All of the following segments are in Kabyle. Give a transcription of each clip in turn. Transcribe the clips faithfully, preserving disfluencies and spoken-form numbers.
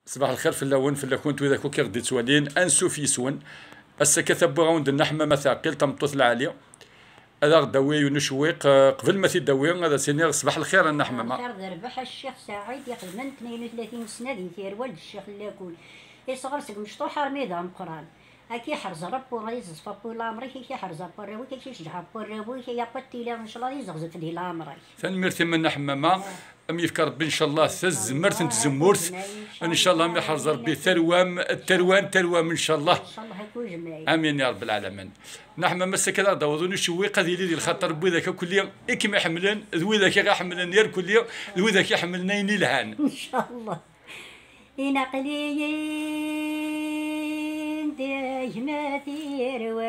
Ṣbaḥ lxir fell-awen, fell-akent, widak akk i ɣ-d-ittwalin, ansuf yis-wen. Ass-a akka, tawwi-awen-d Nna Ḥemmama Taɛqilt, tameṭṭut lɛali. Ad aɣ-d-tawi yiwen ucewwiq, eh, qbel ma t-id-tawi, ad as-iniɣ ṣbaḥ lxir a Nna Ḥemmama. Lxir d rrbeḥ a Ccix Saɛid, iqedmen tnin u tlatin sna di Tirwal d Ccix Llakul. Isɣer seg mecṭuḥ armi d ameqqran. Ad k-iḥrez Ṛebbi, ad iẓẓef ɣef leɛmer-ik, ad k-iḥrez ɣef warraw-ik, ad k-iceggeɛ ɣef warraw-ik, ay apa tiliḍ, ncallah ad izeɣzef di leɛmer-ik. Tanemmirt-im a Nna Ḥemmama. Am yefka Ṛebbi, ncallah, tazmert n tzemmurt. Ncallah, mi ḥerz Ṛebbi tarwam, tarwan, tarwam, ncallah. Ncallah, ak ujmay. Amin ya Ṛebb lɛalamin. Nna Ḥemmama, ass-a akka ad aɣ-d-tawiḍ yiwen ucewwiq, ad yili di lxaṭer n widak akk i kem-iḥemmlen, d widak i ɣ-iḥemmlen irkelli, d widak iḥemmlen ayen ilhan. Ncallah. Inaqliyin d gma Tirwal.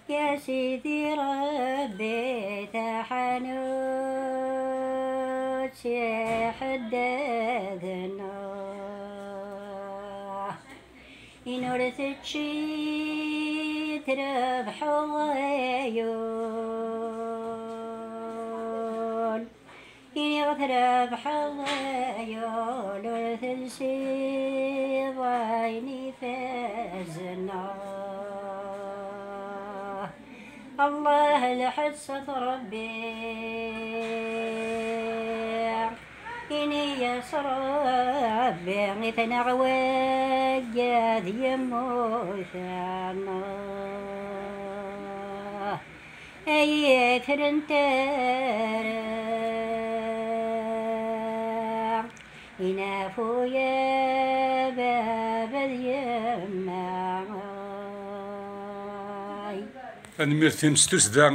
Ya Sidi Ṛebbi, taḥanut s iḥeddaden-nneɣ. In ur tečči, trebḥeḍ ay ul. Iniɣ trebḥeḍ ay ul, ur telsiḍ ayen ifazen. Allah, lḥess at Ṛebbi, ini-yas Ṛebbi, i tneɣ wagad yemmuten. Ay itren tara, inafu ya baba d yemma. Tanemmirt-im s tussda.